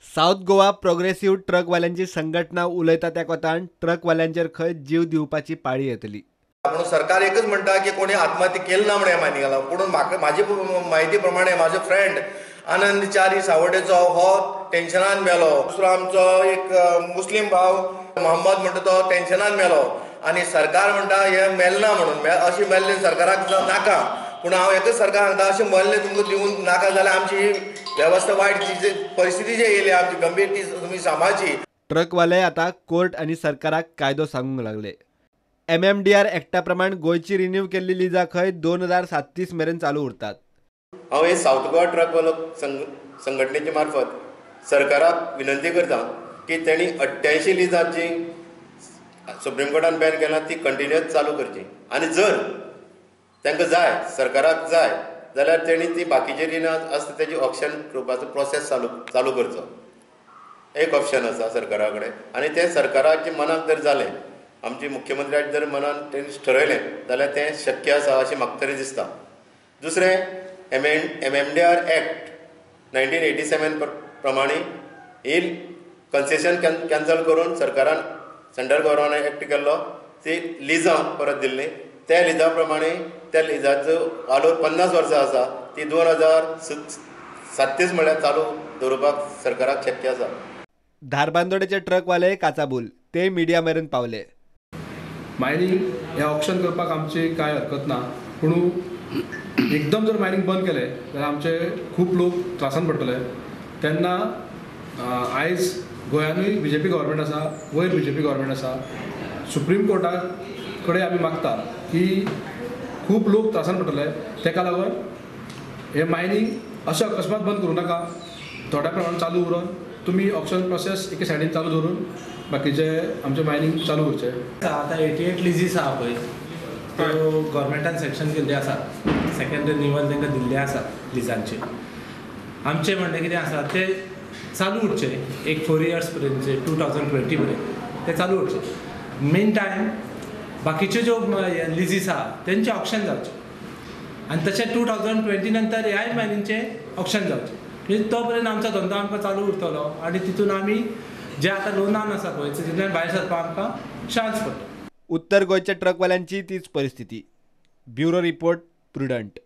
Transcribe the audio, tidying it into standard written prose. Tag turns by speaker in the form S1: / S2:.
S1: South Goa progressive ट्रकवाल्यांची संघटना उलयता त्या कोतान ट्रकवाल्यांचेर खंय जीव दिवपाची पाळी येतली.
S2: पूण सरकार एकच म्हणटा की कोणी आत्महत्या केली ना म्हणून मायनिंगा लागून. पूण म्हाका म्हाजे म्हायती प्रमाणे म्हाजो फ्रेंड आनंद च्यारी सावड्डेचो हो टेन्शनान मेलो. दुसरो आमचो एक मुस्लीम भाव मोहम्मद म्हणटा तो टेन्शनान मेलो. आनी सरकार म्हणटा हे मेलना म्हणून, अशें मेल्लें सरकाराक नाका. पूण हांव एकच सरकार सांगता, अशें मेल्लें तुमकां दिवन नाका जाल्यार आमची ही वेवस्था वायट जी परिस्थिती जी येयली आमची गंभीर ती तुमी सांबाळची.
S1: ट्रकवाले आता कोर्ट आनी सरकाराक कायदो सांगूंक लागले. MMDR एक्टा प्रमाण गोंयची रिन्यू केल्ली लिजा खंय 2037 मेरेन चालू उरतात.
S3: हांव हे सावथ गोवा ट्रकवालो संघटनेचे मार्फत सरकाराक विनंती करता की तेणी 88 लिजां जी सुप्रीम कोर्टान बॅन केला ती कंटिन्युअस चालू करची. आनी जर तांकां जाय, सरकाराक जाय जाल्यार तेणी ती बाकीची रिणां आसता तेजी ऑप्शन करपाचो प्रोसेस चालू करचो. एक ऑप्शन आसा सरकारा कडेन. आनी तें सरकाराच्या मनाक जर जालें, आमचे मुख्यमंत्र्याक जर मनान तेणी ठरयलें जाल्यार तें शक्य आसा अशें म्हाका तरी दिसता. दुसरें, MMDR act 1987 प्रमाणे ही कन्सेशन कॅन्सल करून सरकारान सेंट्रल गव्हर्नमेंटान एक्ट केल्लो, ती लिजां परत दिल्ली. त्या लिजा प्रमाणे त्या लिजाचो वालोर 50 वर्सां आसा, ती 2037 म्हळ्यार चालू दवरपाक सरकाराक शक्य आसा.
S1: धारबांदोडेचे ट्रकवाले काचाबूल, ते मिडिया मेरेन पावले.
S4: मायनिंग हें ऑक्शन करपाक आमची कांय हरकत ना, पूण एकदम जर मायनिंग बंद केलें जाल्यार आमचे खूब लोक त्रासान पडटले. तेन्ना आयज गोंयानूय बीजेपी गव्हर्मेंट आसा, वयर बीजेपी गव्हर्मेंट आसा. सुप्रीम कोर्टा कडेन आमी मागता की खूब लोक त्रासान पडटले, ताका लागून हें मायनिंग अशें अकस्मात बंद करूं नाका, थोड्या प्रमाणान चालू उरून तुमी ऑक्शन प्रोसेस एके सायडीन चालू दवरून बाकीचे आमचें मायनिंग चालू उरचें.
S5: आतां 88 लिजीस आहा पळय, त्यो गव्हर्मेंटान सँक्शन केल्ले आसा, सेकंड रिन्युअल तांकां दिल्ले आसा लिजांचे. आमचें म्हणणें कितें आसा, ते चालू उरचे एक 4 इयर्स पर्यंतचे, 2020 पर्यंत ते चालू उरचे. मेन टायम बाकीच्यो ज्यो लिजीस आहा तेंचें ऑक्शन जावचें आनी तशें 2020 नंतर ह्याय मायनिंगचें ऑक्शन जावचें. म्हणजे तो पर्यंत आमचो धंदो आमकां चालू उरतलो आनी तितून आमी जे आतां लोनान आसा पळय तितूंतल्यान भायर सरपाक आमकां चान्स पडटा.
S1: उत्तर गोंयच्या ट्रकवाल्यांची तीच परिस्थिती. Bureau report, Prudent.